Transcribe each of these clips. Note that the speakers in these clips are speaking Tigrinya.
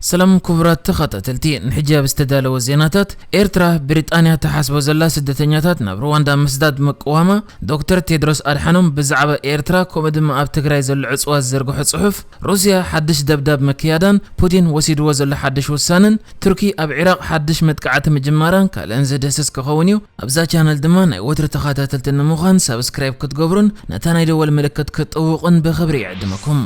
ሰላም ክቡራት ተኸታተልቲ፣ ንሕጂ ኣብ ዝተዳለወ ዜናታት፣ ኤርትራ ብሪጣንያ ትሓስቦ ዘላ ስደተኛታት ናብ ሩዋንዳ ምስዳድ ምቅዋማ፣ ዶክተር ቴድሮስ ኣድሓኖም ብዛዕባ ኤርትራ ከምኡ ድማ ኣብ ትግራይ ዘሎ ዕጽዋ ዝዘርግሖ ጽሑፍ፣ ሩስያ ሓድሽ ደብዳብ ምክያዳን ፑቲን ወሲድዎ ዘሎ ሓድሽ ውሳነን፣ ቱርኪ ኣብ ዒራቕ ሓድሽ መጥቃዕቲ ምጅማራን ካልእን ዝድህስስ ክኸውን እዩ። ኣብዛ ቻነል ድማ ናይ ወትሪ ተኸታተልቲ ንምዃን ሳብስክራይብ ክትገብሩን ነታ ናይ ደወል ምልክት ክትጥውቑን ብኽብሪ ይዕድመኩም።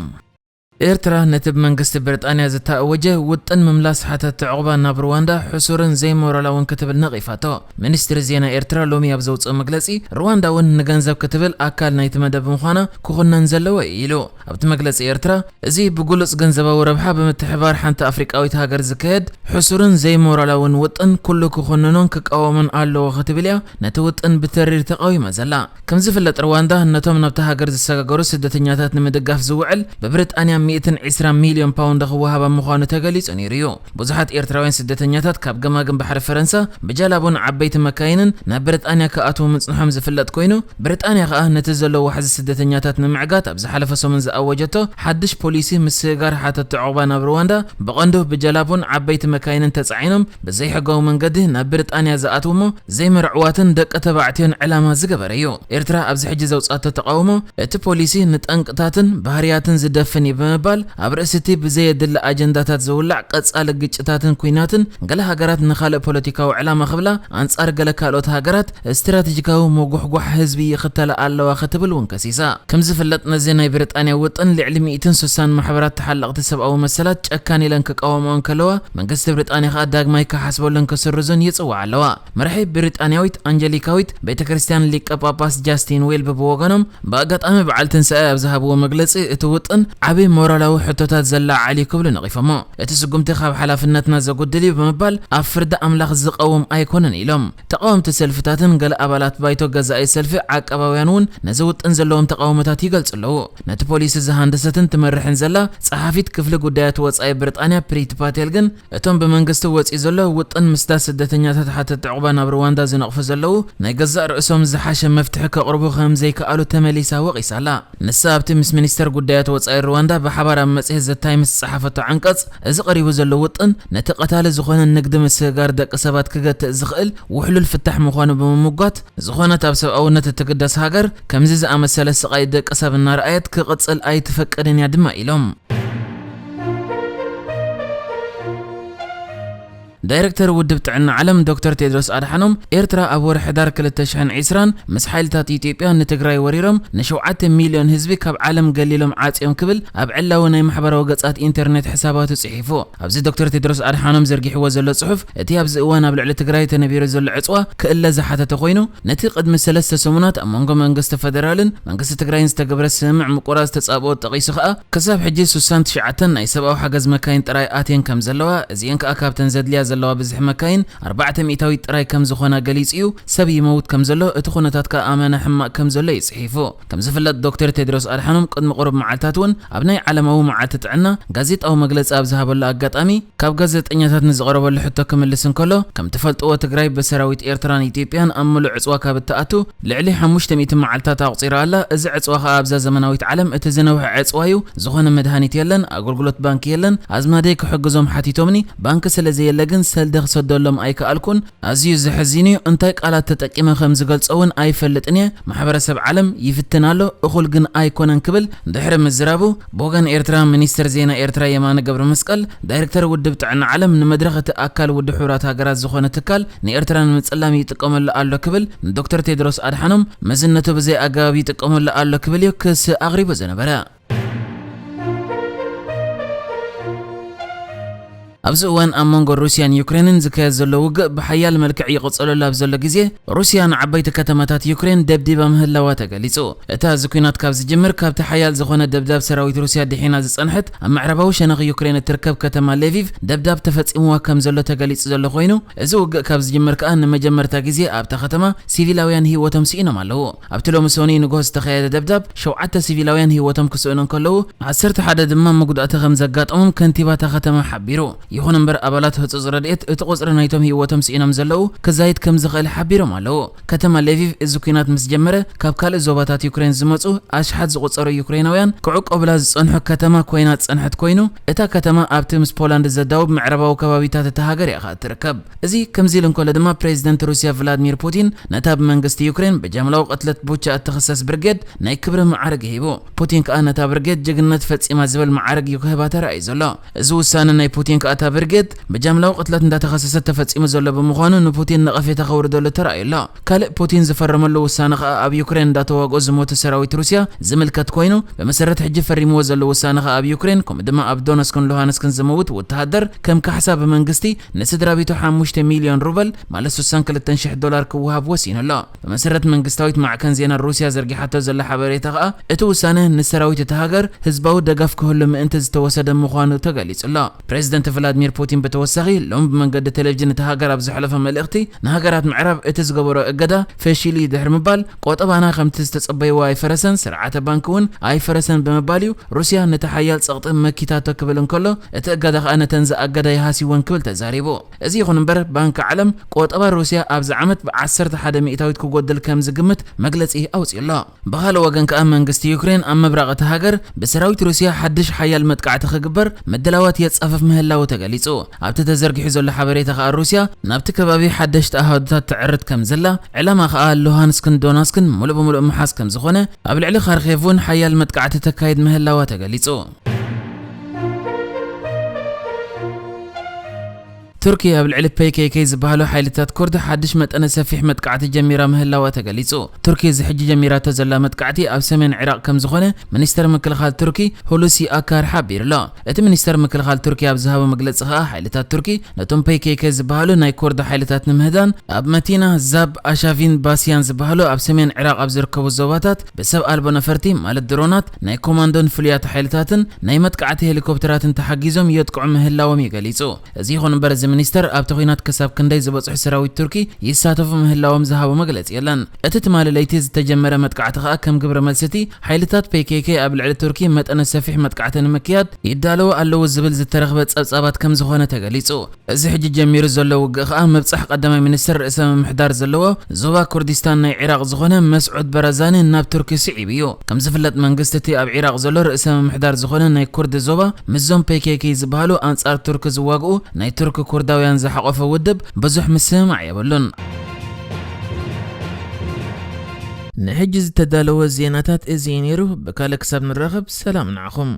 ኤርትራ ነቲ ብመንግስቲ ብሪጣንያ ዝተኣወጀ ውጥን ምምላስ ሓተቲ ዕቑባ ናብ ሩዋንዳ ሕሱርን ዘይሞራላውን ክትብል ነቒፋቶ። ሚኒስትሪ ዜና ኤርትራ ሎሚ ኣብ ዘውፅኦ መግለፂ፣ ሩዋንዳ እውን ንገንዘብ ክትብል ኣካል ናይቲ መደብ ምዃና ክኹነን ዘለዎ እዩ ኢሉ። ኣብቲ መግለፂ ኤርትራ፣ እዚ ብግሉጽ ገንዘባዊ ረብሓ ብምትሕባር ሓንቲ ኣፍሪቃዊት ሃገር ዝካየድ ሕሱርን ዘይሞራላውን ውጥን ኩሉ ክኹንኖን ክቃወሞን ኣለዎ ክትብል እያ ነቲ ውጥን ብተሪር ተቃዊማ ዘላ። ከም ዝፍለጥ ሩዋንዳ ነቶም ናብታ ሃገር ዝሰጋገሩ ስደተኛታት ንምድጋፍ ዝውዕል ብብሪጣንያ ሚእትን ዕስራን ሚልዮን ፓውንድ ክወሃባ ምዃኑ ተገሊጹ ነይሩ እዩ። ብዙሓት ኤርትራውያን ስደተኛታት ካብ ገማግም ባሕሪ ፈረንሳ ብጀላቡን ዓበይቲ መካይንን ናብ ብሪጣንያ ክኣትዉ ምጽንሖም ዝፍለጥ ኮይኑ፣ ብሪጣንያ ከኣ ነቲ ዘሎ ዋሕዚ ስደተኛታት ንምዕጋት ኣብ ዝሓለፈ ሰሙን ዝኣወጀቶ ሓድሽ ፖሊሲ ምስግጋር ሓተቲ ዑቕባ ናብ ሩዋንዳ ብቐንዱ ብጀላቡን ዓበይቲ መካይንን ተጻዒኖም ብዘይሕጋዊ መንገዲ ናብ ብሪጣንያ ዝኣትዉ እሞ ዘይምርዕዋትን ደቂ ተባዕትዮን ዕላማ ዝገበረ እዩ። ኤርትራ ኣብዚ ሕጂ ዘውጻቶ ተቓውሞ እቲ ፖሊሲ ንጠንቅታትን ባህርያትን ዝደፍን እዩ ብምባል ኣብ ርእሲ እቲ ብዘየድሊ ኣጀንዳታት ዝውላዕ ቀጻሊ ግጭታትን ኲናትን ገለ ሃገራት ንኻልእ ፖለቲካዊ ዕላማ ክብላ ኣንጻር ገለ ካልኦት ሃገራት ስትራቴጂካዊ ምጉሕጓሕ ህዝቢ ይኽተላ ኣለዋ ክትብል እውን ከሲሳ። ከም ዝፍለጥ ነዚ ናይ ብሪጣንያ ውጥን ልዕሊ ሚእትን ስሳን ማሕበራት ተሓለቕቲ ሰብኣዊ መሰላት ጨካን ኢለን ክቃወምኦ እንከለዋ መንግስቲ ብሪጣንያ ከኣ ዳግማይ ክሓስበሉን ክስርዙን ይጽውዓ ኣለዋ። መራሒ ብሪጣንያዊት ኣንጀሊካዊት ቤተ ክርስቲያን ሊቀ ጳጳስ ጃስቲን ዌልብ ብወገኖም ብኣጋጣሚ በዓል ትንሳኤ ኣብ ዝሃብዎ መግለጺ እቲ ውጥን ዓቢ ሞራላዊ ሕቶታት ዘላዓዕል እዩ ክብሉ ነቒፎሞ። እቲ ስጉምቲ ካብ ሓላፍነትና ዘጉድል እዩ ብምባል ኣብ ፍርዲ ኣምላኽ ዝቐውም ኣይኮነን ኢሎም። ተቓወምቲ ሰልፍታትን ገለ ኣባላት ባይቶ ገዛኢ ሰልፊ ዓቃባውያን እውን ነዚ ውጥን ዘለዎም ተቓውሞታት ይገልጹ ኣለዉ። ነቲ ፖሊሲ ዝሃንደሰትን ትመርሕን ዘላ ጸሓፊት ክፍሊ ጉዳያት ወጻኢ ብሪጣንያ ፕሪት ፓቴል ግን እቶም ብመንግስቲ ወጺኡ ዘሎ ውጥን ምስዳድ ስደተኛታት ሓተቲ ዕቑባ ናብ ሩዋንዳ ዝነቕፉ ዘለዉ ናይ ገዛእ ርእሶም ዝሓሸ መፍትሒ ከቕርቡ ከም ዘይከኣሉ ተመሊሳ ወቒሳ ኣላ። ንሳ ኣብቲ ምስ ሚኒስተር ጉዳያት ወጻኢ ሩዋንዳ ብሓባር ኣብ መጽሔት ዘ ታይምስ ዝጸሓፈቶ ዓንቀጽ፣ እዚ ቀሪቡ ዘሎ ውጥን ነቲ ቀታሊ ዝኾነ ንግዲ ምስግጋር ደቂ ሰባት ክገትእ ዝኽእል ውሕሉል ፍታሕ ምዃኑ ብምምጓት፣ ዝኾነት ኣብ ሰብኣውነት እትግደስ ሃገር ከምዚ ዝኣመሰለ ስቓይ ደቂ ሰብ እናረኣየት ክቕጽል ኣይትፈቅድን እያ ድማ ኢሎም። ዳይረክተር ውድብ ጥዕና ዓለም ዶክተር ቴድሮስ ኣድሓኖም፣ ኤርትራ ኣብ ወርሒ ሕዳር ክልተ ሽሕን ዕስራን ምስ ሓይልታት ኢትዮጵያ ንትግራይ ወሪሮም ንሸውዓተ ሚልዮን ህዝቢ ካብ ዓለም ገሊሎም ዓጽዮም ክብል ኣብ ዕላዊ ናይ ማሕበራዊ ገጻት ኢንተርኔት ሕሳባቱ ጽሒፉ። ኣብዚ ዶክተር ቴድሮስ ኣድሓኖም ዘርጊሕዎ ዘሎ ጽሑፍ፣ እቲ ኣብዚ እዋን ኣብ ልዕሊ ትግራይ ተነቢሩ ዘሎ ዕጽዋ ክእለ ዝሓተተ ኮይኑ፣ ነቲ ቅድሚ ሰለስተ ሰሙናት ኣብ መንጎ መንግስቲ ፈደራልን መንግስቲ ትግራይን ዝተገብረ ስምምዕ ምቁራጽ ተጻብኦ ጠቒሱ ከኣ፣ ክሳብ ሕጂ ስሳን ትሽዓተን ናይ ሰብኣዊ ሓገዝ መካይን ጥራይ ኣትየን ከም ዘለዋ፣ እዚኤን ከኣ ካብተን ዘድልያ ዘለዋ ብዝሒ መካይን ኣርባዕተ ሚእታዊት ጥራይ ከም ዝኾና ገሊጹ እዩ። ሰብ ይመውት ከም ዘሎ፣ እቲ ኩነታት ከኣ ኣመና ሕማቕ ከም ዘሎ እዩ ጽሒፉ። ከም ዝፍለጥ ዶክተር ቴድሮስ ኣድሓኖም ቅድሚ ቁሩብ መዓልታት እውን ኣብ ናይ ዓለማዊ መዓልቲ ጥዕና ጋዜጣዊ መግለጺ ኣብ ዝሃበሉ ኣጋጣሚ፣ ካብ ጋዜጠኛታት ንዝቐረበሉ ሕቶ ክምልስ እንከሎ፣ ከም ትፈልጥዎ ትግራይ ብሰራዊት ኤርትራን ኢትዮጵያን ኣብ ምሉእ ዕጽዋ ካብ እትኣቱ ልዕሊ ሓሙሽተ ሚእቲ መዓልታት ኣቑጺራ ኣላ። እዚ ዕጽዋ ከኣ ኣብዛ ዘመናዊት ዓለም እቲ ዝነውሐ ዕጽዋ እዩ። ዝኾነ መድሃኒት የለን፣ ኣገልግሎት ባንኪ የለን። ኣዝማደይ ክሕግዞም ሓቲቶምኒ፣ ባንኪ ስለ ዘየለ ግን ሰልዲ ክሰደሎም ኣይከኣልኩን። ኣዝዩ ዘሕዝን እዩ። እንታይ ቃላት ተጠቂመ ከም ዝገልጾ እውን ኣይፈልጥን እየ። ማሕበረሰብ ዓለም ይፍትን ኣሎ፣ እኹል ግን ኣይኮነን ክብል ድሕሪ ምዝራቡ፣ ብወገን ኤርትራ ሚኒስትር ዜና ኤርትራ የማነ ገብረመስቀል፣ ዳይሬክተር ውድብ ጥዕና ዓለም፣ ንመድረኽ እቲ ኣካል ውድብ ሕቡራት ሃገራት ዝኾነ ትካል ንኤርትራ ንምጽላም ይጥቀመሉ ኣሎ ክብል ንዶክተር ቴድሮስ ኣድሓኖም መዝነቱ ብዘይ ኣገባብ ይጥቀመሉ ኣሎ ክብል እዩ ክሲ ኣቕሪቡ ዝነበረ። ኣብዚ እዋን ኣብ መንጎ ሩስያን ዩክሬንን ዝካየድ ዘሎ ውግእ ብሓያል መልክዕ ይቕጸለሉ ኣብ ዘሎ ግዜ፣ ሩስያ ንዓበይቲ ከተማታት ዩክሬን ደብዲባ ምህላዋ ተገሊጹ። እቲ እዚ ኲናት ካብ ዝጅምር፣ ካብቲ ሓያል ዝኾነ ደብዳብ ሰራዊት ሩስያ ድሒና ዝጸንሐት ኣብ ምዕራባዊ ሸነኽ ዩክሬን እትርከብ ከተማ ሌቪቭ ደብዳብ ተፈጺምዋ ከም ዘሎ ተገሊጹ ዘሎ ኮይኑ፣ እዚ ውግእ ካብ ዝጅምር ከኣ ንመጀመርታ ግዜ ኣብታ ከተማ ሲቪላውያን ህይወቶም ስኢኖም ኣለዉ። ኣብቲ ሎሚ ሰኑይ ንግሆ ዝተኻየደ ደብዳብ ሸውዓተ ሲቪላውያን ህይወቶም ክስእኑ እንከለዉ፣ ዓሰርተ ሓደ ድማ መጉዳእቲ ከም ዘጋጠሞም ከንቲባ እታ ከተማ ሓቢሩ። ይኹን እምበር፣ ኣባላት ህጹጽ ረድኤት እቲ ቁጽሪ ናይቶም ህይወቶም ስኢኖም ዘለዉ ክዛይድ ከም ዝኽእል ሓቢሮም ኣለዉ። ከተማ ሌቪቭ እዚ ኲናት ምስ ጀመረ፣ ካብ ካልእ ዞባታት ዩክሬን ዝመጹ ኣሽሓት ዝቑጸሩ ዩክሬናውያን ክዕቆብላ ዝጸንሑ ከተማ ኮይና ዝጸንሐት ኮይኑ፣ እታ ከተማ ኣብቲ ምስ ፖላንድ ዘዳውብ ምዕራባዊ ከባቢታት እታ ሃገር እያ ከኣ ትርከብ። እዚ ከምዚ ኢሉ እንከሎ ድማ፣ ፕሬዚደንት ሩስያ ቭላድሚር ፑቲን ነታ ብመንግስቲ ዩክሬን ብጃምላዊ ቅትለት ቡቻ እትኽሰስ ብርጌድ ናይ ክብሪ መዓርግ ሂቡ። ፑቲን ከኣ ነታ ብርጌድ ጅግንነት ፈጺማ ዝብል መዓርግ እዩ ክህባ ተራእዩ ዘሎ። እዚ ውሳነ ናይ ፑቲን ከኣ እታ ብርጌድ ብጃምላዊ ቅትለት እንዳተኸሰሰት ተፈጺሙ ዘሎ ብምዃኑ ንፑቲን ነቐፌታ ከውርደሉ ተራእዩ ኣሎ። ካልእ ፑቲን ዝፈረመሉ ውሳነ ከኣ ኣብ ዩክሬን እንዳተዋግኡ ዝሞቱ ሰራዊት ሩስያ ዝምልከት ኮይኑ፣ ብመሰረት ሕጂ ፈሪምዎ ዘሎ ውሳነ ከኣ ኣብ ዩክሬን ከምኡ ድማ ኣብ ዶነስክን ሉሃንስክን ዝመውት ወተሃደር ከም ካሕሳ ብመንግስቲ ንስድራ ቤቱ ሓሙሽተ ሚልዮን ሩበል ማለት ስሳን ክልተን ሽሕ ዶላር ክወሃብ ወሲኑ ኣሎ። ብመሰረት መንግስታዊት ማዕከን ዜና ሩስያ ዘርጊሓቶ ዘላ ሓበሬታ ከኣ፣ እቲ ውሳነ ንሰራዊት እታ ሃገር ህዝባዊ ደገፍ ክህሉ ምእንቲ ዝተወሰደ ምዃኑ ተገሊጹ ኣሎ። ፕሬዚደንት ቭላድሚር ፑቲን ብተወሳኺ ሎሚ ብመንገዲ ቴሌቪዥን እታ ሃገር ኣብ ዘሕለፎ መልእኽቲ፣ ንሃገራት ምዕራብ እቲ ዝገበሮ እገዳ ፈሺሉ እዩ ድሕሪ ምባል፣ ቆጠባና ከምቲ ዝተጸበይዎ ኣይፈረሰን፣ ስርዓተ ባንክ እውን ኣይፈረሰን ብምባል እዩ ሩስያ ነቲ ሓያል ጸቕጢ መኪታቶ ክብል እንከሎ፣ እቲ እገዳ ከኣ ነተን ዝኣገዳ ይሃስይወን ክብል ተዛሪቡ። እዚ ይኹን እምበር፣ ባንክ ዓለም ቆጠባ ሩስያ ኣብዚ ዓመት ብዓሰርተ ሓደ ሚእታዊት ክጎድል ከም ዝግምት መግለጺ ኣውጺኡ ኣሎ። ብኻልእ ወገን ከኣ መንግስቲ ዩክሬን ኣብ ምብራቕ እታ ሃገር ብሰራዊት ሩስያ ሓድሽ ሓያል መጥቃዕቲ ክግበር ምድላዋት የጻፍፍ ምህላዉ ተገሊጹ። ኣብቲ ተዘርጊሑ ዘሎ ሓበሬታ ከኣ ሩስያ ናብቲ ከባቢ ሓደሽቲ ኣሃዱታት ትዕርት ከም ዘላ፣ ዕላማ ከኣ ሉሃንስክን ዶናስክን ሙሉእ ብምሉእ ምሓዝ ከም ዝኾነ፣ ኣብ ልዕሊ ካርኬቭ እውን ሓያል መጥቃዕቲ ተካይድ ምህላዋ ተገሊጹ። ቱርኪ ኣብ ልዕሊ ፔ ኬ ኬ ዝበሃሉ ሓይልታት ኩርድ ሓድሽ መጠነ ሰፊሕ መጥቃዕቲ ጀሚራ ምህላዋ ተገሊጹ። ቱርኪ እዚ ሕጂ ጀሚራቶ ዘላ መጥቃዕቲ ኣብ ሰሜን ዒራቕ ከም ዝኾነ ሚኒስተር ምክልኻል ቱርኪ ሁሉሲ ኣካር ሓቢሩ ኣሎ። እቲ ሚኒስተር ምክልኻል ቱርኪ ኣብ ዝሃቦ መግለጺ ከኣ፣ ሓይልታት ቱርኪ ነቶም ፔ ኬ ኬ ዝበሃሉ ናይ ኩርድ ሓይልታት ንምህዳን ኣብ መቲና፣ ዛብ፣ ኣሻቪን ባስያን ዝበሃሉ ኣብ ሰሜን ዒራቕ ኣብ ዝርከቡ ዞባታት ብሰብ ኣልቦ ነፈርቲ ማለት ድሮናት ናይ ኮማንዶን ፍሉያት ሓይልታትን ናይ መጥቃዕቲ ሄሊኮፕተራትን ተሓጊዞም የጥቅዑ ምህላዎም እዩ ገሊጹ። እዚ ይኹን እምበር፣ እዚ ሚኒስተር ኣብቲ ኲናት ክሳብ ክንደይ ዝበጽሑ ሰራዊት ቱርኪ ይሳተፉ ምህላዎም ዝሃቦ መግለጺ የለን። እቲ ትማሊ ለይቲ ዝተጀመረ መጥቃዕቲ ከኣ ከም ግብረ መልሲ እቲ ሓይልታት ፔ ኬ ኬ ኣብ ልዕሊ ቱርኪ መጠነ ሰፊሕ መጥቃዕቲ ንምክያድ ይዳለዉ ኣለዉ ዝብል ዝተረኽበ ጸብጻባት ከም ዝኾነ ተገሊጹ። እዚ ሕጂ ጀሚሩ ዘሎ ውግእ ከኣ ምብጻሕ ቀዳማይ ሚኒስተር ርእሰ ምምሕዳር ዘለዎ ዞባ ኩርዲስታን ናይ ዒራቕ ዝኾነ መስዑድ በራዛኒ ናብ ቱርኪ ስዒቡ እዩ። ከም ዝፍለጥ፣ መንግስቲ እቲ ኣብ ዒራቕ ዘሎ ርእሰ ምምሕዳር ዝኾነ ናይ ኩርድ ዞባ ምስዞም ፔ ኬ ኬ ዝበሃሉ ኣንጻር ቱርኪ ዝዋግኡ ናይ ቱርኪ ኩርዳውያን ዝሓቖፈ ውድብ ብዙሕ ምስምማዕ የብሉን። ንሕጂ ዝተዳለወ ዜናታት እዚ እዩ ነይሩ። ብካልእ ክሳብ ንራኸብ፣ ሰላም ንዓኹም።